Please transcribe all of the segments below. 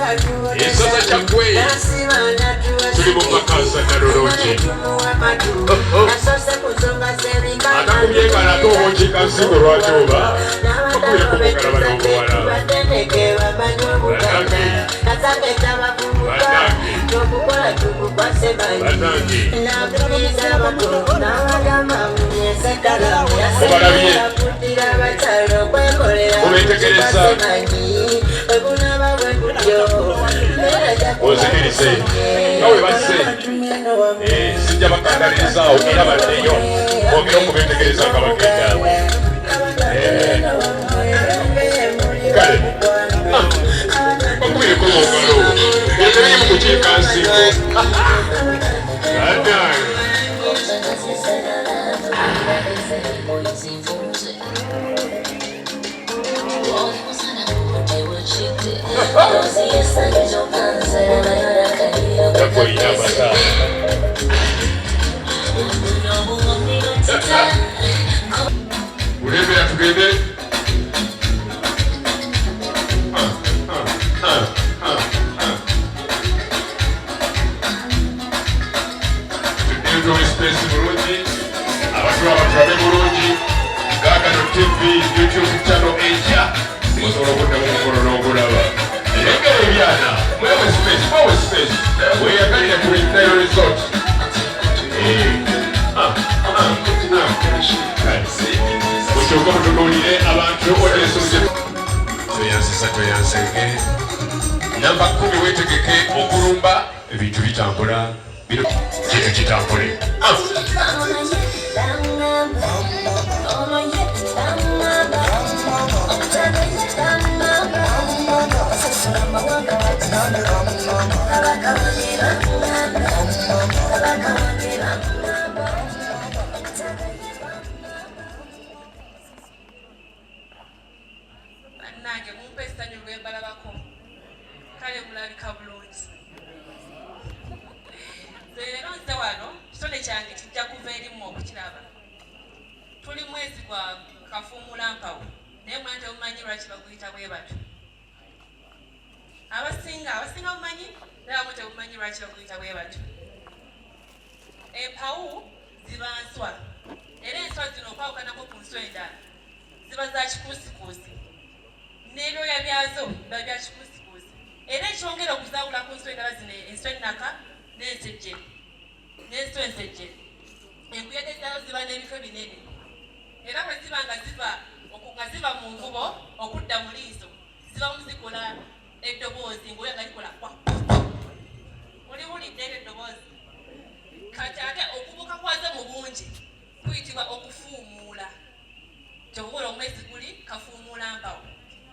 Essaza Kyaggwe tuli mu maka Nalulungi. Atakubye ngalo ate obunkiika nsigo lwaki oba bakubye ku mugala balongowala. Bannange, bannange, bannange, mubalabye, mubeetegereza, munzikirize nga bwe bazze. Sijja bakandalirizaawo era baddeyo bongere okubeetegereza nga bagenda. Kale bakubireko mu ngalo, ebyo tebiri mu kukiika nsingo. Bannange. Kyaggwe olina amata. Kulembera tugende. Tuddeyo space bulungi, abantu abatulabe bulungi. Gaagano TV YouTube channel enkya osobola okuddamu omukolo n'ogulaba. Lengera ebyana, mwewe space, mwewe space, weyagalire ku Nile Resort. Ah, ah, ah. Kale mukyuke mutunuulire abantu oteesuze. Tweyanziza, tweyanzenge. Namba 10, weetegeke okulumba, ebintu bitambula bino, kintu kitambule. Ah. Bannange, mumpa essanyu lwe mbalabako. Kale mulabika bulungi. Nze leero nze wano, kitone kyange kijja kuva erimu okukiraba. Tuli mwezi gwa kafuumulampawu, naye mwana temumanyi lwaki baguyita bwe batyo. Abasinga mumanyi, naye abamu temumanyi lwaki baguyita bwe batyo. Empawu ziba nswa, era enswa zino okwawukanako ku nswa endala, ziba za kikuusikuusi, n'ebyoya byazo biba bya kikuusikuusi. Era ekyongera okuzaawula ku nswa endala zino, enswa ennaka n'ensejjere n'enswa ensejjere, enkuyege zaazo ziba n'ebifo binene, era bwe ziba nga ziva nga ziva mu nvubo okudda mu liiso, zibamu zikola eddoboozi ng'oya nga likola kwa oliwulidde eryo eddoboozi. Kati ate okubuuka kwazo mu bungi kuyitibwa okufuumuula. Kyova omwezi guli kafuumuula mpawo.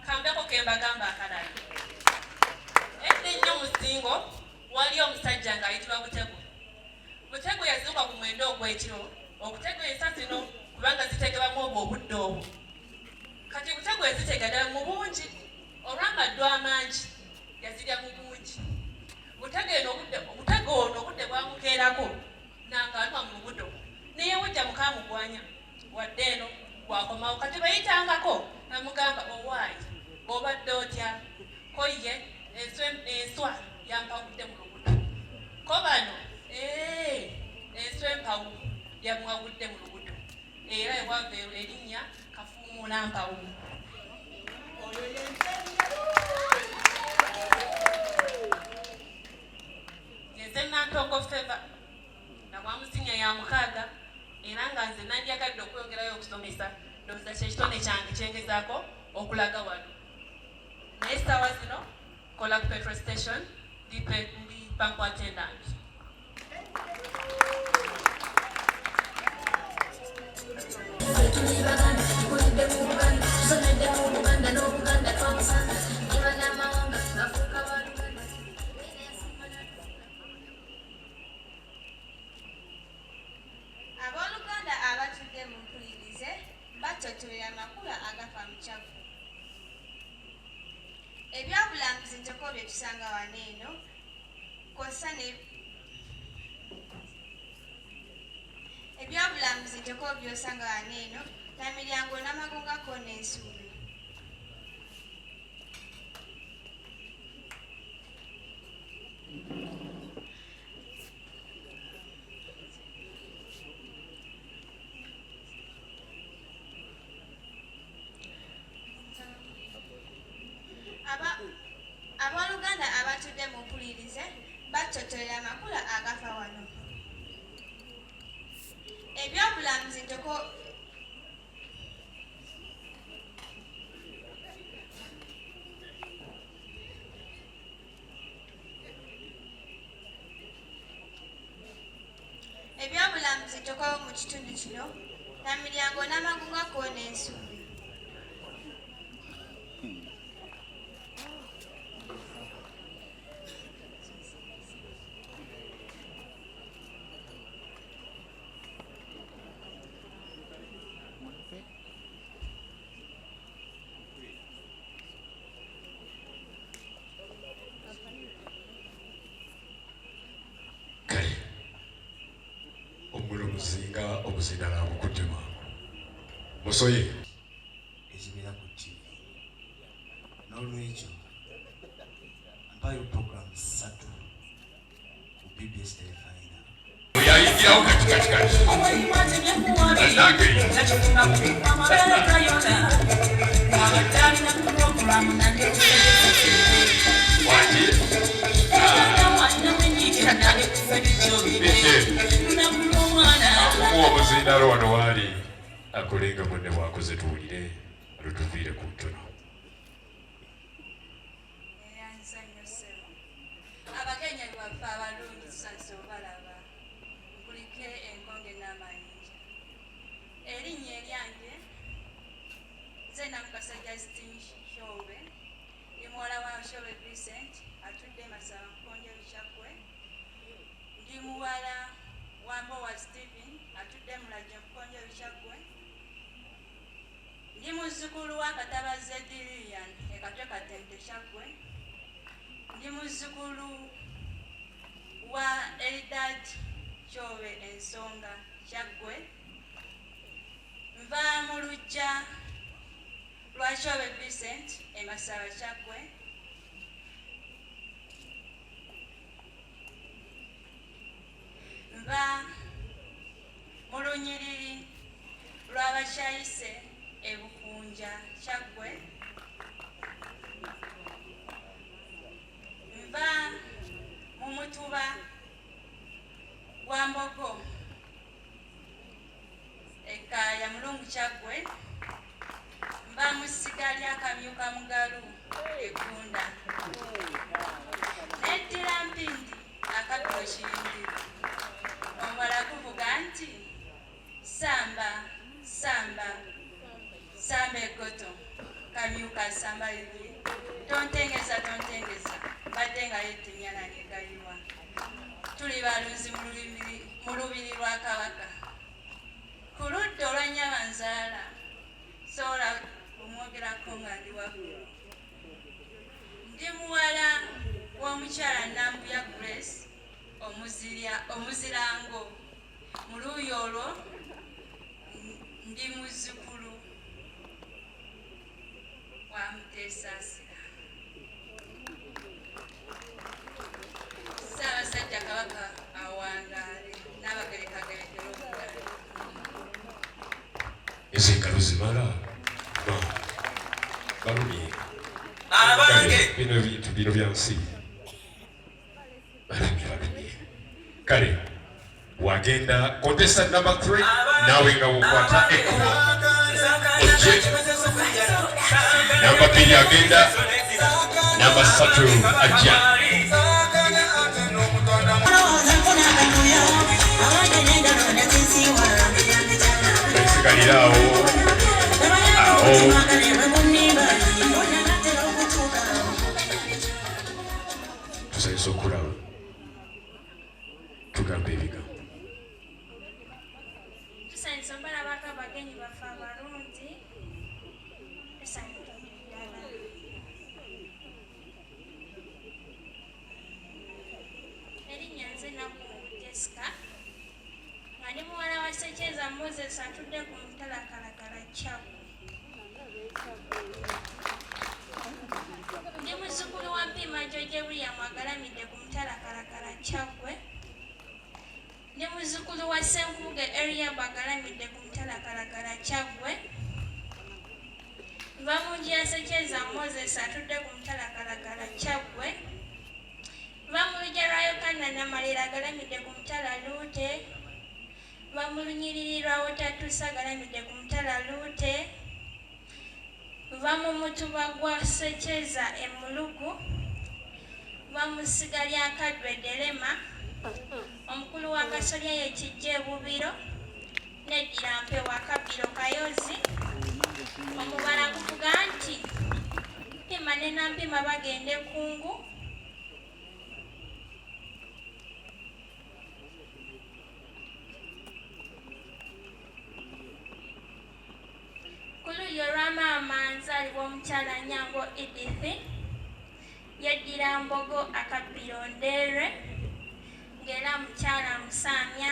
Kambeko kembagamba akalala. Edda ennyo mu Ssingo waliyo omusajja ng'ayitibwa Butego. Butego yazuuka ku 9 ogw'ekiro okutega ensa zino, kubanga zitegebamu obwo obudde obwo. Kati Butego yazitega ddala mu bungi, olw'amaddu amangi yazirya mu bungi. Butego eno obudde, Butego ono obudde bwamukeerako nangalwa mu lubuto, neyewujja mukamugwanya wadde eno bwakomawo. Kati bweyitangako namugamba, "Owaayi, obadde otya?" Ko ye, "Enswa yampawudde mu lubuto." Ko bano, enswa empawu yamuwagudde mu lubuto." Era ewava erinnya kafuumuula mpawu. Oyo yenze. Nze Nantongo Feva, nagwamusinya ya 6, era nga nze nandyagadde okwongerayo okusomesa. Ndowooza kyekitone kyange kyengezaako okulaga wano, naye essaawa zino kola ku petrol station, ndi pump attendant. Tuli Baganda, tukulidde mu Buganda, tusomedde mu Buganda, n'Obuganda twamusanga. Tuba n'amawanga gafuuka baluganda. Abooluganda abatudde, mumpulirize, mbattotolera amakula agafa mu Kyaggwe. Ebyobulambuzi ntoko bye tusanga wano eno, kw'ossa ne ebyobulambuzi ntoko by'osanga wano eno, Namiryango, Namagunga ko n'ensuubi. Mbatotolera amakula agafa wano. Ebyobulamuzi ntoko Ebyobulamuzi ntokowo mu kitundu kino Namiryango n'Amagunga ko n'ensubi. Kale omulamuzi nga obuzindaalo abukutte mangu musoye. Ezibeera ku TV. N'olwekyo mpayo program ssatu ku BBS Terefayina. Yayingirawo kati kati kati. Bannange. Waki? Akuwa omuzindaalo wano waali akole nga munne bw'akoze tuwulire alutuviire ku ntono. Neyanza nnyo ssebo. Abagenyi baffe abalungi tusanyuse obalaba. Nkulike enkonge n'amayinja. Erinnya eryange nze Namukasa Justine Kyobe. Ndi muwala wa Kyobe Vincent atudde Masaba Nkonjo Kyaggwe. Ndi muwala wa Mbowa Stephen atudde Mulajje Nkonjo Kyaggwe. Ndi muzzukulu wa Katabazi Lilian e Katwe Katente Kyaggwe. Ndi muzzukulu wa Eldad Kyobe Ensonga Kyaggwe. Nva mu luggya lwa Kyobe Vincent e Masaba Kyaggwe. Nva mu lunyiriri lw'Abakyayise e Bukunja Kyaggwe. Nva mu mutuba gwa Mbogo e Kkaaya Mulungu Kyaggwe. Nva mu ssiga lya Kamyuka Mugalu e Ggunda. Neddira Mpindi akabbiro Kiyindiro. Omuwala guvuga nti samba samba samba eggoto Kamyuka asamba bibye tontengeza tontengeza mbadde nga yetta ennyana negayiwa. Tuli balunzi mu lubiri lwa Kabaka. Ku ludda olwa Nnyabanzaala sobola kumwogerako nga ndi waggulu. Ndi muwala w'omukyala Nambuya Grace Omuzirango. Mu luuyi olwo ndi muzzukulu wa Muteesaasira. Ssaabasajja Kabaka awangaale n'Abagereka agerekere Obuganda. Ezo engalo zimala ma balumye. Abange. Bino bintu bino bya nsi. Balumye balumye. Kale wagenda contestant number 3 naawe nga wokwata ekkubo ojje. Namba 2 agenda, namba 3 ajja. Nsigalira awo awo. Tusanyusa okulaba tugamba ebigambo. Tusanyusa obalabako abagenyi baffe abalungi. Tusanyukidde ddala. Erinnya nze Nakungu Jessica nga ndi muwala wa Ssekyeza Moses atudde ku mutalakalakala Kyaggwe. Ndi muzzukulu wa Mpiima George William agalamidde ku mutalakalakala Kyaggwe. Ndi muzzukulu wa Ssenkubuge Eriab agalamidde ku mutalakalakala Kyaggwe. Nva mu nju ya Ssekyeza Moses atudde ku mutalakalakala Kyaggwe. Nva mu luggya lwa Yokaana Namalira agalamidde ku mutala Luute. Nva mu lunyiriri lwa Wotatuusa agalamidde ku mutala Luute. Nva mu mutuba gwa Ssekyeza e Mulugu. Nva mu ssiga lya Kadwe Derema. Omukulu w'akasolya ye Kijja e Bubiro. Neddira Mpewo akabbiro Kayozi. Omubala guvuga nti Mpima ne Nampima bagenda e Kkungu. Ku luuyi olwa maama nzaalibwa omukyala Nyango Edith, yeddira Mbogo akabbiro Ndeere ng'era mukyala Musaamya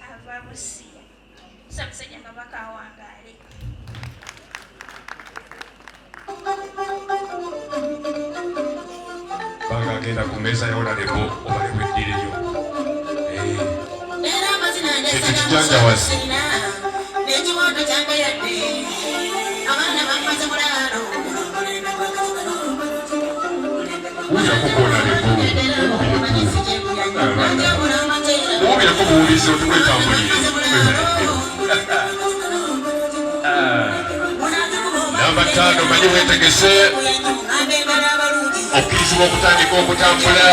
ava Busia. Ssaabasajja Kabaka awangaale. Banga agenda ku mmeeza ya onalebo obalebo eddireyo. Kintu kijanjawazi. Wulirako kwonalebo wubireko buwulizi otukwetambulire. Namba 5 manyi wetegese okkirizibwa okutandika okutambula.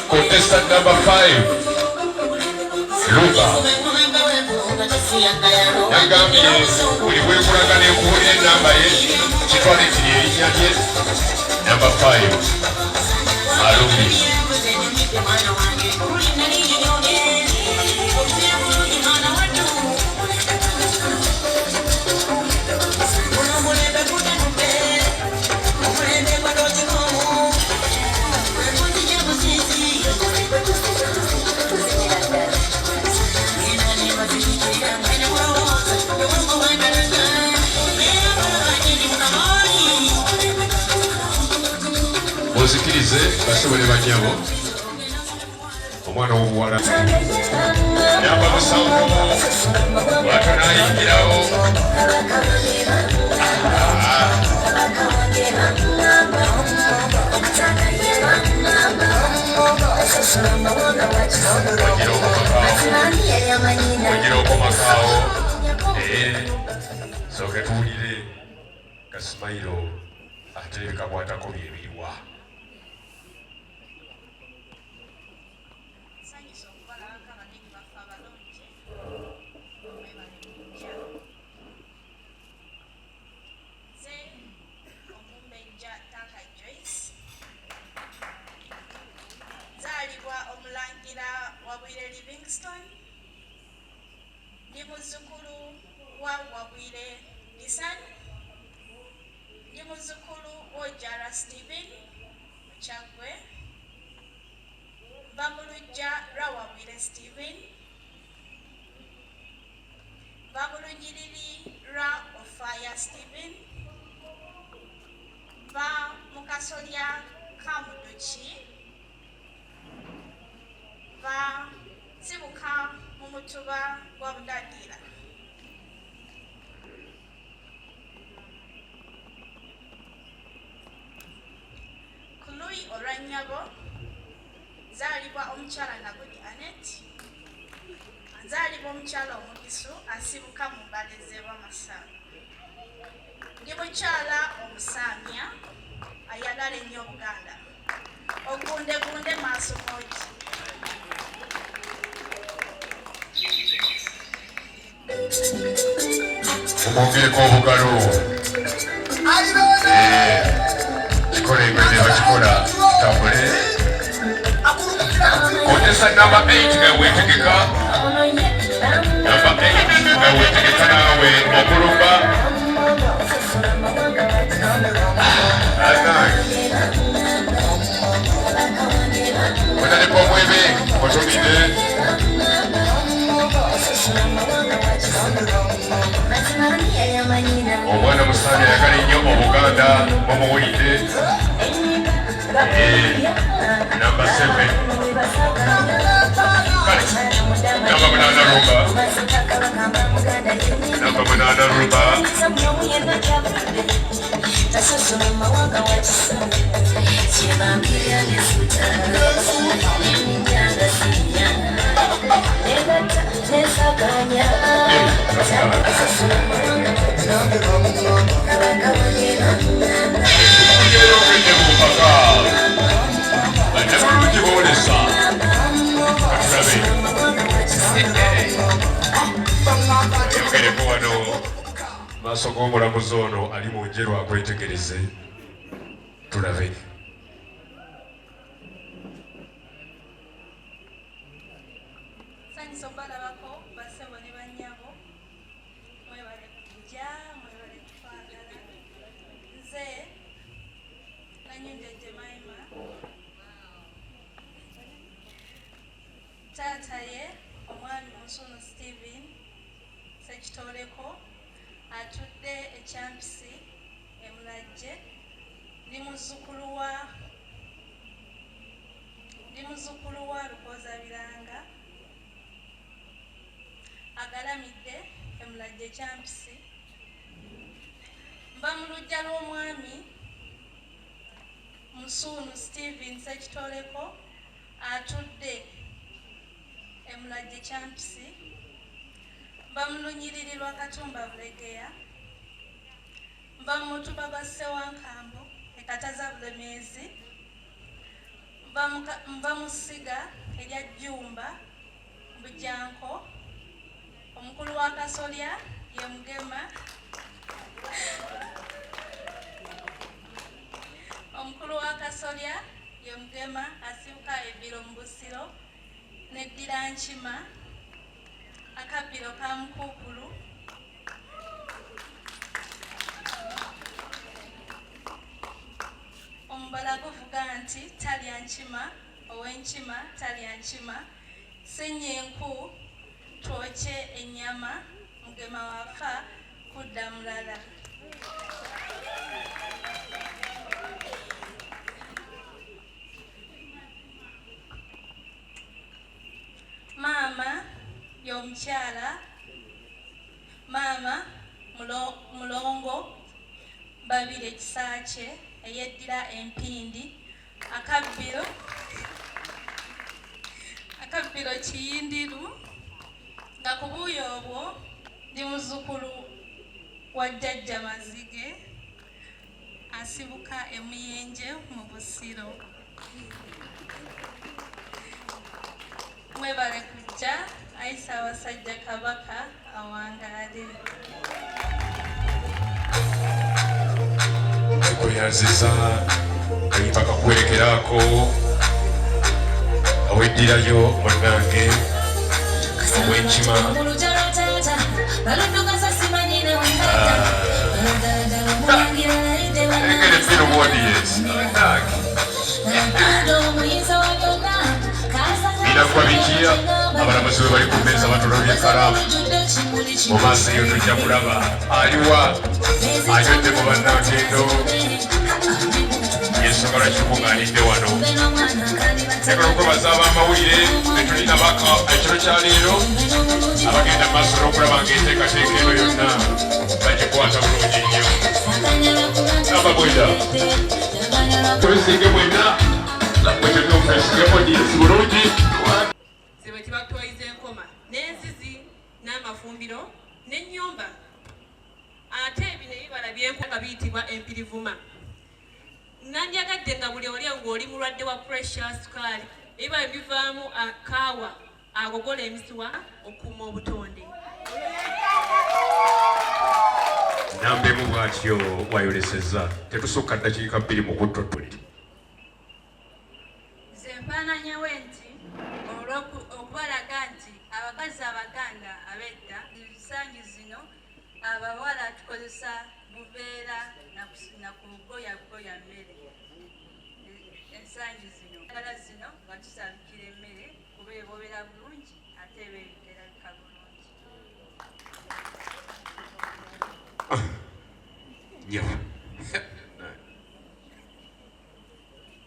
Contestant number 5 Luba yagambye buli bwekulaga nekuwulira enamba ye kitwale kiri erinnya lye. Namba 5 Alumi. Muzikirize basobole banyabo omwana w'obuwala namba 7 bwatyo n'ayingirawo. Ogira okomakaawo sooke tuwulire kasimayiro ate ebikakwatako byebiriwa. Nsanyuse okubalabako abagenyi baffe abalungi, mwebale kujja. Nze Omumbejja Tanka Joyce, nzaalibwa Omulangira Wabwire Livingston, ndi muzzukulu wa Wabwire Disan, ndi muzzukulu w'Ojara Stephen Mukyaggwe, nva mu luggya lwa Wabwire Stephen, nva mu lunyiriri lwa Ofaya Stephen, nva mu kasolya ka Muduki, nva nsibuka mu mutuba gwa Budadira. Ku luuyi olwa nnyabo nzaalibwa omukyala Nagudi Annet, nzaalibwa omukyala Omugisu asibuka mu Mbale z'Ewamasaaba. Ndi mukyala Omusaamya ayagala ennyo Obuganda. Ogundegunde maaso moogi. Mumwongereko obugalo. Kikola engeri bakikola tambule. Contestant number 8 nga wetegeka. Number 8 nga wetegeka naawe okulumba. Otandika omwebe otumidde. Omwana Musaani ayagala ennyo Obuganda mumuwulidde. Namba 7 kale namba 8 Rumba. Namba 8 Rumba. Bannabulungi boolesa katulabe yogereko wano maaso g'omulamuzi ono ali mu njeru akwetegereze tulabe. Nsanyuse okubalabako bassebo ne bannyabo. Mwebale kujja, mwebale kutwagala. Nze Nanyunja Jemima. Taata ye omwami Musuunu Steven Ssekitooleko atudde e Kyampisi e Mulajje. Ndi muzzukulu wa Ndi muzzukulu wa Lukooza Biranga agalamidde e Mulajje Kyampisi. Nva mu luggya lw'omwami Musuunu Steven Ssekitooleko atudde e Mulajje Kyampisi. Nva mu lunyiriri lwa Katumba Bulegeya. Nva mu mutuba gwa Ssewankambo e Kataza Bulemeezi. Nva mu ssiga erya Jjumba Bujanko. Omukulu w'akasolya ye Mugema. Omukulu w'akasolya ye Mugema asibuka e Bbiro mu Busiro n'eddira Nkima. Akabbiro ka Mukuukulu. Omubala guvuga nti talya nkima, ow'enkima talya nkima, Senya enku twokye ennyama, Mugema w'afa kudda mulala. Maama y'omukyala Maama Mulongo Babirye Kisaakye eyeddira Empindi, akabbiro akabbiro Kiyindiru, nga ku buuyi obwo ndi muzzukulu wa Jjajja Mazige asibuka e Muyenje mu Busiro. Mwebale kujja ayi Ssaabasajja Kabaka awangaale. Tukweyanziza kayimba kakuwerekerako aweddirayo munnange ow'enkima. Engeri feel audience. Biraggwa biki abalamuzi bwe bali ku mmeeza batulabye ekkalaamu mu maaso eyo tujja kulaba aliwa ayodde mu bannantendo yensonga lwaki tukuŋŋaanidde wano njagala okwebaza ab'amawulire betuli nabaka ekiro kya leero abagenda mu maaso n'okulaba ng'enteekateeka eno yonna bagikwata bulungi nnyo namba mwenda twesinge mwena bulungi Ze bwe enkoma n'enzizi n'amafumbiro n'ennyumba ate bino ebibala byenkuba nga biyitibwa empirivuma. Nandyagadde nga buli oli ng'oli mulwadde wa pressure, sukaali, ebibala bivaamu kaawa agogola emisuwa okukuuma obutonde. Namba emu bw'atyo bw'ayolesezza. Tetusukka ddakiika bbiri mu kuttottolera. Nze nfaananya bwenti olw'okubalaga nti abakazi Abaganda ab'edda ensangi zino abawala tukozesa buveera na kugoya bugoya mmere ensangi zino. Endagala zino nga tusabikira emmere kuba eboobera bulungi ate eba erabika bulungi.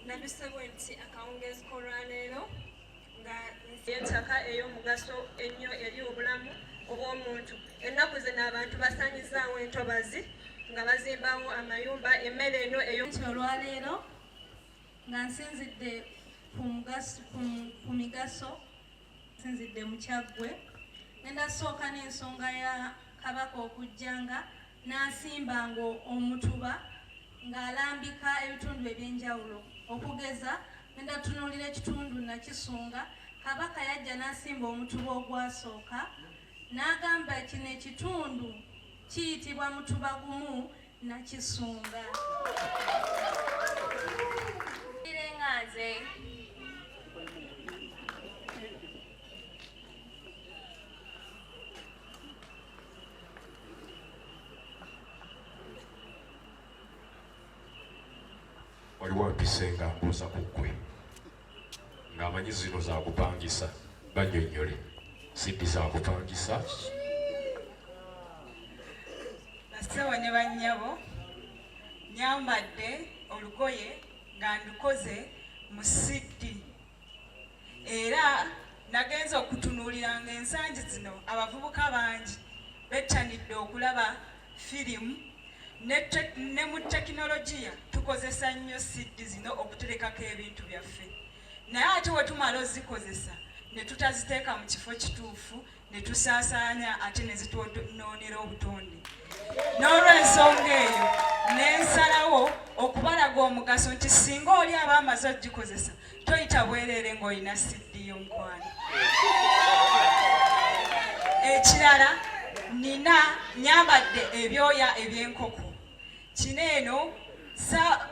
Nabise bwenti akawungeezi k'olwaleero nga y'entaka ey'omugaso ennyo eri obulamu obw'omuntu. Ennaku zino abantu basaanyizaawo entobazi nga bazimbawo amayumba. Emmere eno eyo. Nti olwaleero Nga nsinzidde ku migaso, nsinzidde mu Kyaggwe. Ngenda sooka n'ensonga ya Kabaka okujjanga n'asimbanga omutuba ng'alambika ebitundu eby'enjawulo. Okugeza, ngenda tunuulira ekitundu Nakisunga. Kabaka yajja n'asimba omutuba ogwasooka, n'agamba kino ekitundu kiyitibwa mutuba gumu Nakisunga. Nga nze waliwo ampise nga mbuuza ku ggwe ng'amanyi zino zakupangisa, bannyonnyole siddi zakupangisa. Bassebo ne bannyabo, nyambadde olugoye nga ndukoze mu siddi, era nagenze okutunuulira ng'ensangi zino abavubuka bangi bettanidde okulaba firimu ne mu tekinologiya tukozesa nnyo siddi zino okuterekako ebintu byaffe, naye ate we tumala ozikozesa ne tutaziteeka mu kifo kituufu ne tusaasaanya ate ne zitwonoonera obutonde. N'olw'ensonga eyo nensalawo okubalaga omugaso nti singa oli aba amaze ogikozesa toyita bwereere ng'olina siddi y'omukwano. Ekirala, nina nyambadde ebyoya eby'enkoko. Kino eno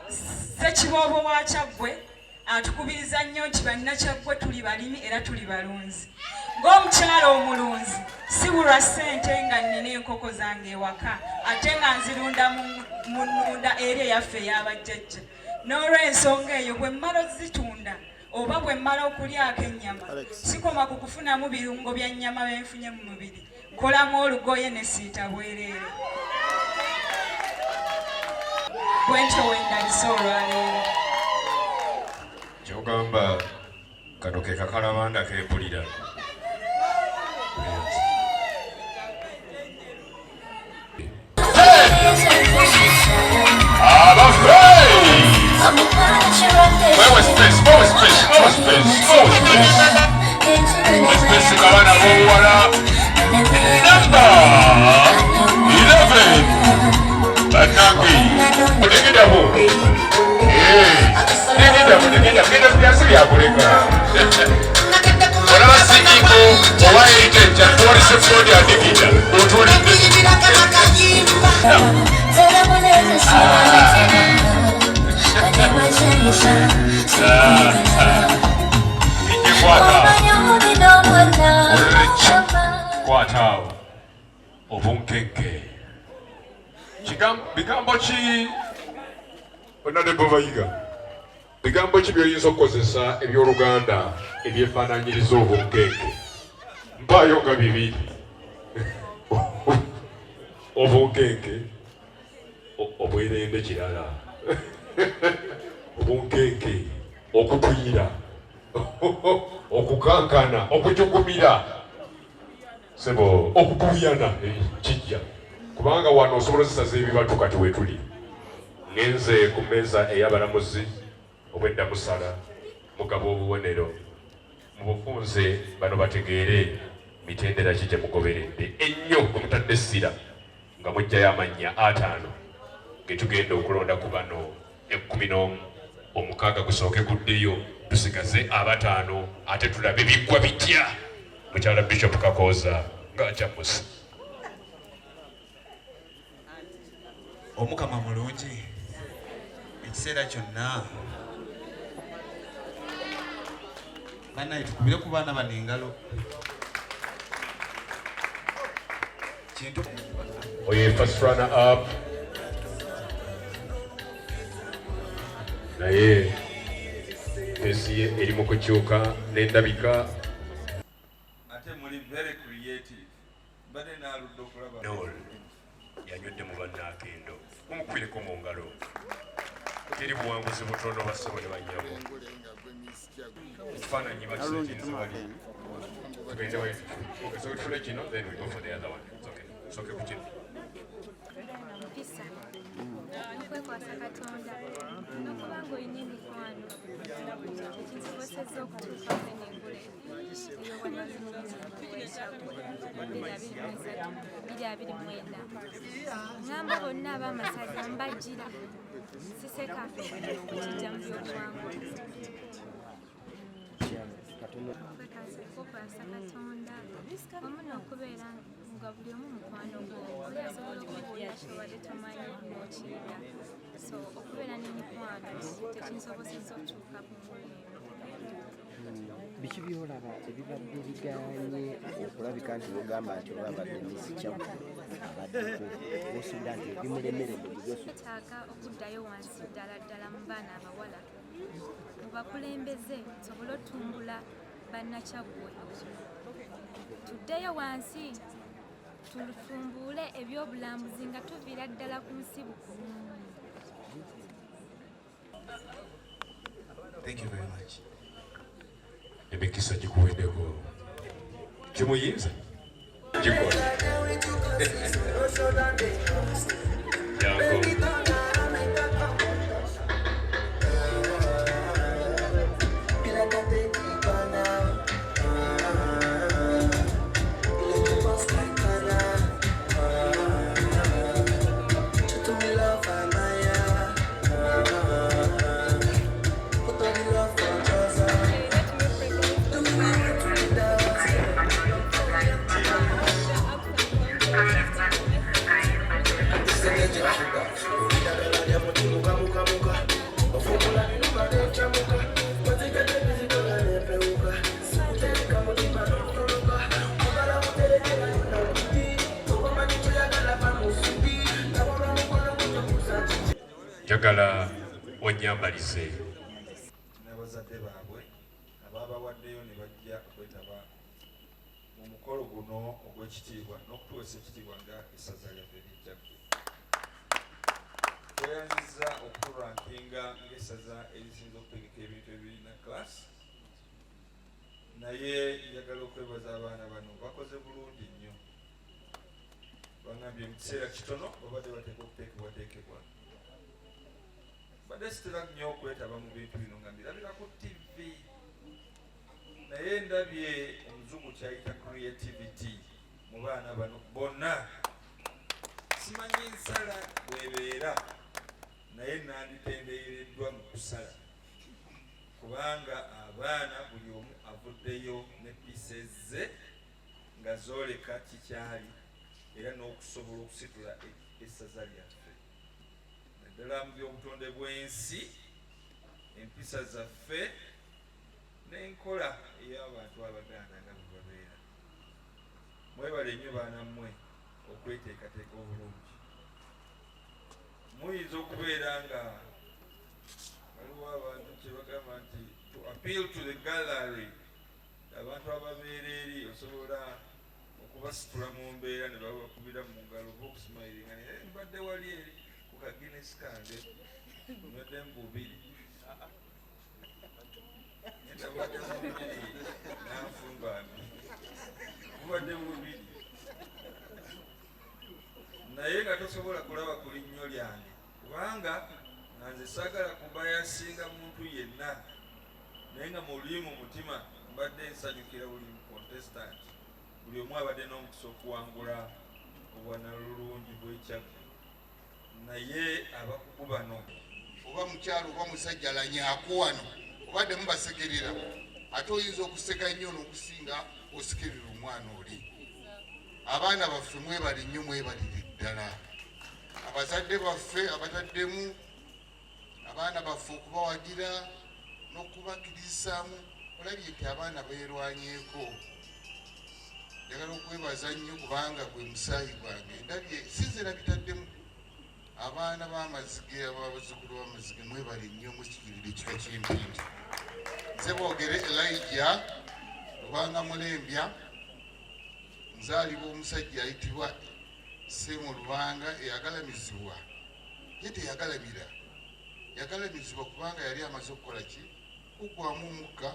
Ssekiboobo wa Kyaggwe atukubiriza nnyo nti bannakyaggwe tuli balimi era tuli balunzi. Ng'omukyala omulunzi sibulwa ssente nga nnina enkoko zange ewaka ate nga nzirunda mu nnunda eri eyaffe ey'abajjajja. N'olw'ensonga eyo bwe mmala ozitunda oba bwe mmala okulyako ennyama sikoma ku kufunamu birungo bya nnyama bye nfunye mu mubiri, nkolamu olugoye ne siita bwereere. Bwentyo wendabise olwaleero. Kyogamba kano ke kakalabanda kempulira. Abaana b'obuwala namba 11 bannange, otegedabo tegedabo tegeda genda byasi byakuleka olaba CEO owa Heritage atwolese Ford adigida otwolidde. Kwata awo obunkenke. Bigambo ki Honorable Bayiga, bigambo ki by'oyinza okukozesa eby'Oluganda ebyefaanaanyiriza obunkenke? Mpaayo nga bibiri. Obunkenke, obwerende kirala, obunkenke, okutuyira, okukankana, okujugumira, sebo okukuyana kijja kubanga wano osobola ozisaza ebibatu. Kati wetuli ngenze ku mmeeza ey'abalamuzi obwedda musala mugaba obubonero mu bufunze, bano bategeere mitendera ki gye mugoberedde ennyo gwe mutadde essira nga muggyayo amannya 50 ge tugenda okulonda ku bano 11. 6 gusooke guddeyo, tusigaze 5 ate tulabe biggwa bitya. Mukyala Bishop Kakooza ng'akyamusa. Omukama mulungi ekiseera kyonna. Bannaye, tukubire ku baana bano engalo. Kintu Oyo first runner up, naye face ye eri mu kukyuka n'endabika. Ate muli very creative, mbadde naaludde okulaba. Nol yanywedde mu bannaakendo, mumukubireko mu ngalo. Teri buwanguzi butono, bassebo ne bannyabo. Ekifaananyi bakisetinze wali. Tugende wali. Okay, so tufune kino, then we go for the other one. It's okay. Soke ku kino. Mpisa, okwekwasa Katonda n'okuba ng'olina emikwano. Ekinsobosezza okutuuka kweno engule ey'obwannalulungi w'e Kyaggwe 2023. Ŋŋamba bonna ab'amasaza mbajjira, siseka okijja mu byobuwangwa. Kwekwasa Katonda wamu n'okubeera nga buli omu mukwano gwo, oli asobola okubuulira ky'obadde tomanyi n'okiyiga. So okubeera n'emikwano tekinsobosezza okutuuka ku ngule eno. Biki byolaba ebibadde biganye okulabika nti wogamba nti oba abadde Miss Kyaggwe abaddeko osuubira nti bimulemeredde? Twetaaga okuddayo wansi ddala ddala mu baana abawala, mubakulembeze tusobole otumbula bannakyaggwe. Tuddeyo wansi tutumbuule ebyobulambuzi nga tuviira ddala ku nsibuko. Thank you very much. Emikisa gikuweddeko, kimuyinza gikola jangu. Njagala onyambalize. N'abazadde baabwe ababawaddeyo ne bajja okwetaba mu mukolo guno ogw'ekitiibwa n'okutuweesa ekitiibwa nga essaza lyaffe ery'e Kyaggwe. Tweyanzizza okuturankinga ng'essaza erisinza okutegeka ebintu ebirina class, naye njagala okwebaza abaana bano, bakoze bulungi nnyo. Bangambye mu kiseera kitono babadde bateeka okuteekebwateekebwa. Badde sitera nnyo okwetaba mu bintu bino nga mbirabira ku TV, naye ndabye omuzungu kyayita creativity mu baana bano bonna. Simanyi nsala bwebeera, naye nanditendeereddwa mu kusala, kubanga abaana buli omu avuddeyo ne pieces ze nga zooleka kikyali era n'okusobola okusitula essaza lyaffe, naddala mu by'obutonde bw'ensi, empisa zaffe n'enkola ey'abantu Abaganda nga bwe babeera. Mwebale nnyo baana mmwe okweteekateeka obulungi. Muyinza okubeera nga waliwo abantu kye bagamba nti to appeal to the gallery, abantu ababeera eri osobola okubasitula mu mbeera ne babakubira mu ngalo oba okusmilinga, naye mbadde wali eri ku ka Guinness kange nywedde mu bubiri, nabadde mu bubiri nanfumbambi bubadde bubiri, naye nga tosobola kulaba ku linnyo lyange, kubanga nga nze saagala kubayasinga muntu yenna, naye nga muli mu mutima mbadde nsanyukira buli contestant, buli omu abadde n'omukisa okuwangula obwanalulungi bw'e Kyaggwe, naye abakugu bano Oba mukyalo oba musajja lanyaako wano, obadde mubasekerera, ate oyinza okuseka nnyo n'okusinga osekerera omwana oli. Abaana baffe mwebale nnyo, mwebalire ddala. Abazadde baffe abataddemu abaana baffe okubawagira n'okubakkirizisaamu, olabye nti abaana beerwanyeeko. Njagala okwebaza nnyo kubanga gwe musaayi gwange, ndabye sinze nabitaddemu. Abaana b'amazige, abazzukulu b'amazige, mwebale nnyo, mukikirira ekika ky'Empindi. Nze Boogere Elijah Lubanga Mulembya, nzaalibwa omusajja ayitibwa Seemu Lubanga eyagalamizibwa. Ye teyagalamira, yagalamizibwa kubanga yali amaze okukola ki? Kuggwamu omukka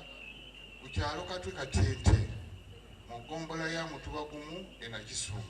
ku kyalo Katwe Katente mu ggombola ya Mutuba Gumu e Nakisunga.